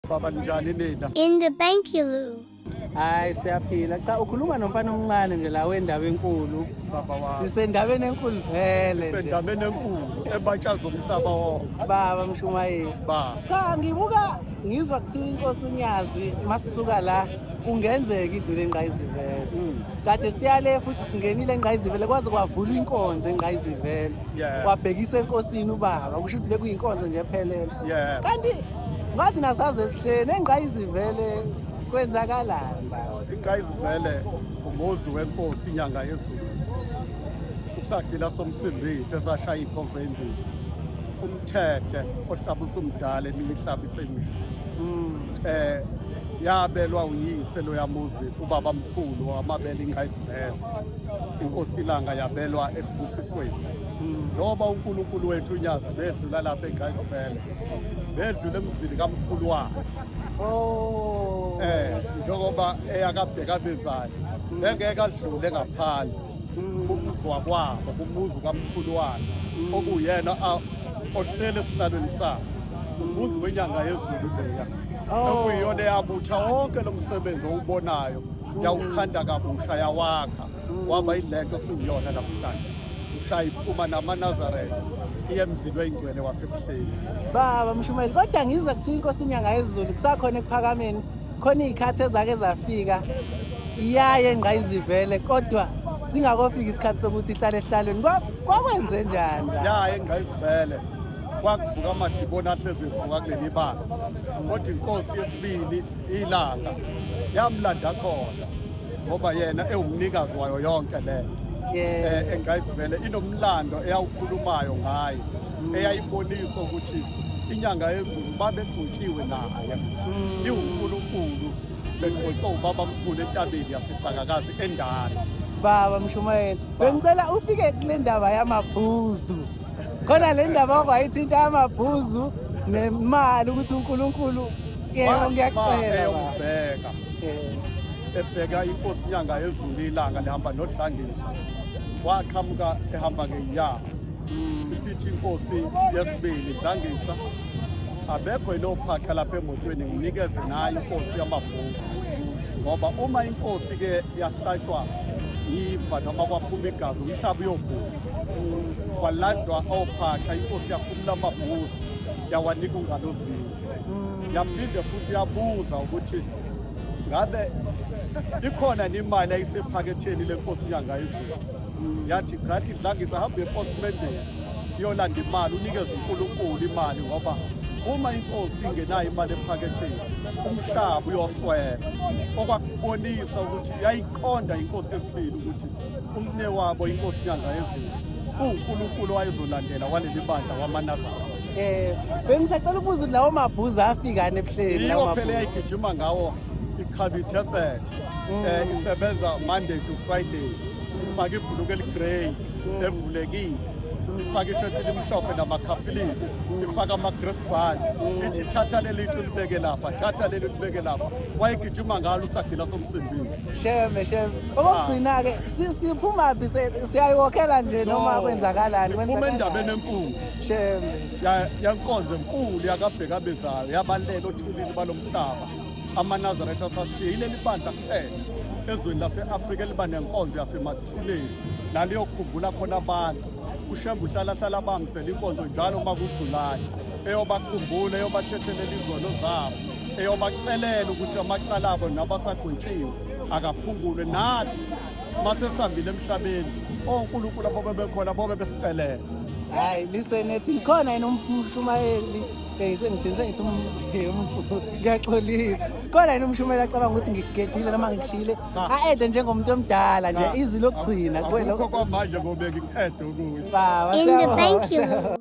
Baba njani nina? In the Bankulu. Hayi siyaphila. Cha ukhuluma nomfana omncane nje la wendaba enkulu. Baba wami. Sisendabeni enkulu vele nje. Sendabeni enkulu ebatshaza umhlaba wonke. Baba Mshumayeli. Ba. Cha ngibuka ngizwa kuthiwa inkosi uNyazi masisuka la kungenzeka idlule engqayizivele. Kade siyale futhi singenile engqayizivele kwaze kwavulwa inkonzo engqayizivele. Wabhekisa enkosini ubaba kusho ukuthi bekuyinkonzo nje ephelele. Kanti ngathi nasaze ebuhleni engqayizivele kwenzakalani baba? Ingqayizivele umuzi wenkosi inyanga yezulu. Usagila somsimbithi esashaya iphova embili. Umthethe ohlaba usumdala eminye ihlaba isemisha. Yabelwa uyise loyamuzi ubaba mkhulu wamabele ingqayizivele. Inkosi ilanga yabelwa esibusisweni. Njengoba uNkulunkulu wethu uNyazi bedlula lapha engqayizivele. Bedlula emzini kamkhulu wakhe. Oh. Njengoba eyakabhekabezayo bengeke adlule ngaphandle umuzi wakwabo umuzi kamkhulu wakhe okuyena ohlele esihlalweni sakhe umuzi wenyanga yezulu leya okuyiyona eyabutha wonke lo msebenzi owubonayo yawukhanda kabusha yawakha waba yilento siyiyona namhlanje ushaya iphuma namaNazaretha iye emzini weyingcwele wasebuhleni. Baba Mshumayeli, kodwa ngizwa kuthiwa inkosi inyanga yezulu kusakhona ekuphakameni khona iy'khathi ezake zafika iyaye engqayizivele kodwa singakofika isikhathi sokuthi ihlale ehlalweni. Kwakwenze njani la? Yaye engqayizivele kwakuvuka amadiboni ahlezi evuka kuleli bala, kodwa inkosi yesibili ilanga yamlanda khona ngoba yena ewumnikazi wayo yonke lento. Engqayizivele inomlando eyawukhulumayo ngayo eyayibonisa ukuthi inyanga yezulu babegcotshiwe naye iwuNkulunkulu begcotshwa ubaba mkhulu entabeni yaseXakakazi endala. Baba Mshumayeli, bengicela ufike kule ndaba yamabhuzu. Khona le ndaba okwayithinta amabhuzu nemali ukuthi uNkulunkulu yebo ngiyacela baba. Eyokubheka ebheka inkosi inyanga yezulu ilanga lihamba nodlangisa waqhamuka ehamba ngenyawo isithi inkosi yesibili dlangisa abekho yilophaqa lapha emotweni nginikeze nayo inkosi yamabhuku ngoba uma inkosi ke yahlatshwa iva noma kwaphuma igazi umhlaba uyobhuka kwalandwa ophaqa inkosi yakhumula amabhuzu yawanika ungalozini yaphinde futhi yabuza ukuthi ngabe ikhona imali ayisephaketheni lenkosi inyanga yezulu yathi cha yathi dlangisa hambe eposimendeni iyolanda imali unikeze uNkulunkulu imali ngoba uma inkosi ingenayo imali ephaketheni umhlaba uyoswela okwakubonisa ukuthi yayiqonda inkosi yesibili ukuthi umne wabo inkosi inyanga yezulu uNkulunkulu wayezolandela waleli bandla wamaNazaretha. Bengisacela ukubuza ukuthi lawo mabhuzu afikani ebuhleni lawo Yiyo phela mabhuzu. eyayigijima ngawo ichabe ithempeli isebenza Monday to Friday ifake ibhuluku eligrey evulekile ifake ishethi elimhlophe namakhafiliti ifake ama-grass band ithi thatha leli nto ulibeke lapha thatha leli ulibeke lapha wayegijima ngalo usagila somsimbini. Sheme sheme. Okokugcina-ke siphumaphi siyayiwokhela nje noma kwenzakalani? Siphuma endabeni enkulu Sheme. Yenkonzo enkulu yakabhekabezayo yabalela othulini balomhlaba amaNazaretha asashiye ileli bandla kuphela ezweni lase-Afrika eliba nenkonzo yasemathuneni laliyokhumbula khona abantu. uShembe uhlala hlala bambisela inkonzo njalo uma kuJulayi eyobakhumbula eyobathethelela izono zabo eyobacelela ukuthi amacala abo nabasagwetshiwe akaphungulwe nathi masesihambile emhlabeni onkulunkulu abo bebekhona bobe besicelela. Hayi listen ethi khona yena umshumayeli sengithini sengithi ngiyaxolisa khona yena umshumayeli acabanga ukuthi ngikugejile noma ngikushiyile a-ede njengomuntu omdala nje izwi lokugcina kuwena. Akukho kwamanje ngobeka i-ede okuhle. Baba In the siyabonga. Bankulu.